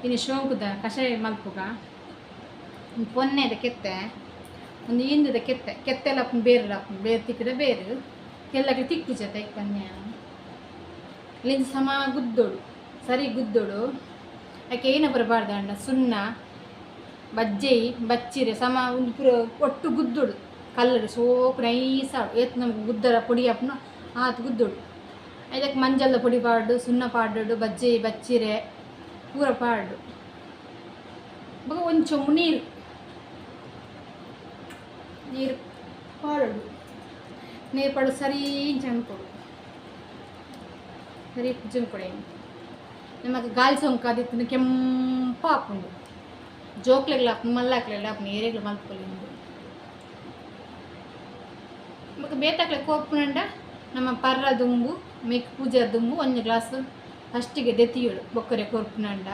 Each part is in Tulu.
ಇನಿ ಶೋಂಕುದ ಕಷಾಯ ಮಲ್ಪುಗ ಪೊನ್ನೆದ ಕೆತ್ತೆ ಒಂದು ಇಂದದ ಕೆತ್ತೆ ಕೆತ್ತೆಲ್ಲ ಬೇರು ಹಾಪುಂಡು ಬೇರು ತಿಕ್ಕಿದ ಬೇರು ಎಲ್ಲಕ್ಕೆ ತಿಕ್ಕು ಜೊತೆ ಪನ್ಯ ಲಿಂಜ ಸಮ ಗುದ್ದೋಡು ಸರಿ ಗುದ್ದೋಡು ಯಾಕೆ ಏನ ಬರಬಾರ್ದು ಅಣ್ಣ ಸುಣ್ಣ ಬಜ್ಜೆಯಿ ಬಚ್ಚಿರೆ ಸಮ ಒಂದು ಪೂರ ಒಟ್ಟು ಗುದ್ದೋಡು ಕಲ್ಲರು ಸೋಕು ನೈಸ್ ಏತ್ ನಮ್ಗೆ ಗುದ್ದರ ಪೊಡಿ ಹಾಪುನ ಆತು ಗುದ್ದೋಡು ಇದಕ್ಕೆ ಮಂಜಲ್ದ ಪೊಡಿ ಪಾಡು ಸುಣ್ಣ ಪಾಡು ಬಜ್ಜೆಯಿ ಬಚ್ಚಿರೆ ಪೂರ ಪಾಡು ಬೊಕ ಒಂಚೊಂಬು ನೀರು ನೀರು ಪಾಡೋಡು ನೀರು ಪಾಡು ಸರಿ ಜಂಕೊಡು ಸರಿ ಜಂಕೊಡೆ ನಮಗೆ ಗಾಲಿ ಸೊಂಕಾದಿತ್ತು ಕೆಂಪ ಹಾಕೊಂಡು ಜೋಕ್ಲೆಗ್ಲ ಹಾಕೊಂಡು ಮಲ್ಲಾಕ್ಲೆಲ್ಲ ಹಾಕೊಂಡು ಏರೆಗ್ಲ ಮಲ್ಪೊಲಿ ಬೊಕ ಬೇತಾಕ್ಲೆ ಕೋಪುನಂಡ ನಮ್ಮ ಪರ್ರ ದುಂಬು ಮೇಕ್ ಪೂಜೆ ದುಂಬು ಒಂಜಿ ಗ್ಲಾಸ್ ಫಸ್ಟಿಗೆ ದೆತಿಯೋಡು ಬೊಕ್ಕರೆ ಕೊರ್ಪುನಂಡ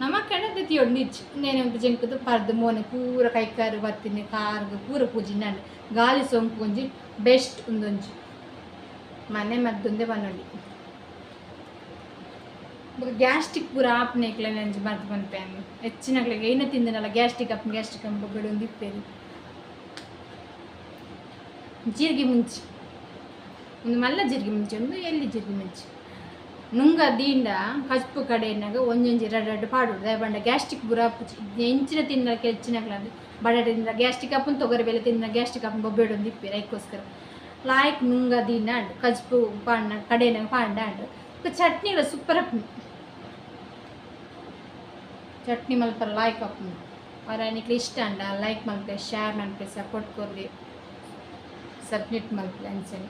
ನಮಕ್ಕಂಡ ದೆತಿಯೋಡು ನಿಜ್ ನೇನೆ ಒಂದು ಜಂಕುದು ಪರ್ದು ಮೋನೆ ಪೂರ ಕೈಕಾರು ಬತ್ತಿನಿ ಕಾರ್ಗು ಪೂರ ಪೂಜಿನ ಗಾಲಿ ಸೋಂಕು ಒಂಜಿ ಬೆಸ್ಟ್ ಒಂದೊಂಜಿ ಮನೆ ಮದ್ದೊಂದೇ ಪನೊಲಿ ಬೊಕ ಗ್ಯಾಸ್ಟ್ರಿಕ್ ಪೂರ ಆಪುನೆಕ್ಲೆ ನಂಜಿ ಮರ್ದ್ ಪನ್ಪೆ ಹೆಚ್ಚಿನಕ್ಲೆಗ್ ಏನ ತಿಂದನಲ್ಲ ಗ್ಯಾಸ್ಟ್ರಿಕ್ ಆಪುಂಡು ಗ್ಯಾಸ್ಟ್ರಿಕ್ ಬೊಗಡೊಂದು ಇಪ್ಪೆರ್ ಜೀರಿಗೆ ಮುಂಚಿ ಒಂದು ಮಲ್ಲ ಜೀರಿಗೆ ಮುಂಚಿ ಒಂದು ಎಲ್ಲಿ ಜೀರಿಗೆ ಮುಂಚಿ ನುಂಗ ದೀಂಡ ಕಜ್ಪು ಕಡೆನಾಗ ಒಂಜೊಂಜಿ ರಡ್ಡ್ ರಡ್ಡ್ ಪಾಡೋಡು ದಾಯೆ ಪಂಡ ಗ್ಯಾಸ್ಟ್ರಿಕ್ ಪೂರ ಆಪುಜಿ ಎಂಚಿನ ತಿನ್ನಕ್ಕೆ ಹೆಚ್ಚಿನಕ್ಲಾಂದ್ ಬಡಾಟೆ ತಿಂದ ಗ್ಯಾಸ್ಟ್ರಿಕ್ ಆಪುಂಡು ತೊಗರಿ ಬೇಳೆ ತಿಂದ ಗ್ಯಾಸ್ಟ್ರಿಕ್ ಆಪುಂಡು ಬೊಬ್ಬೆಡೊಂದು ಇಪ್ಪೆರ್ ಐಕ್ಕೋಸ್ಕರ ಲಾಯ್ಕ್ ನುಂಗ ದೀಂಡ ಆಂಡ್ ಕಜ್ಪು ಪಾಂಡ ಕಡೆನಾಗ ಪಾಂಡ ಆಂಡ್ ಬೊಕ ಚಟ್ನಿಲ ಸೂಪರ್ ಆಪುಂಡು ಚಟ್ನಿ ಮಲ್ಪರ ಲಾಯ್ಕ್ ಆಪುಂಡು ಅವರ ನಿಕ್ಲೆ ಇಷ್ಟ ಅಂಡ ಲೈಕ್ ಮಲ್ಪೆ ಶೇರ್ ಮಲ್ಪೆ ಸಪೋರ್ಟ್ ಕೊರ್ಲೆ ಸಬ್ಮಿಟ್ ಮಲ್ಪಲೆ ಅಂಚನೆ.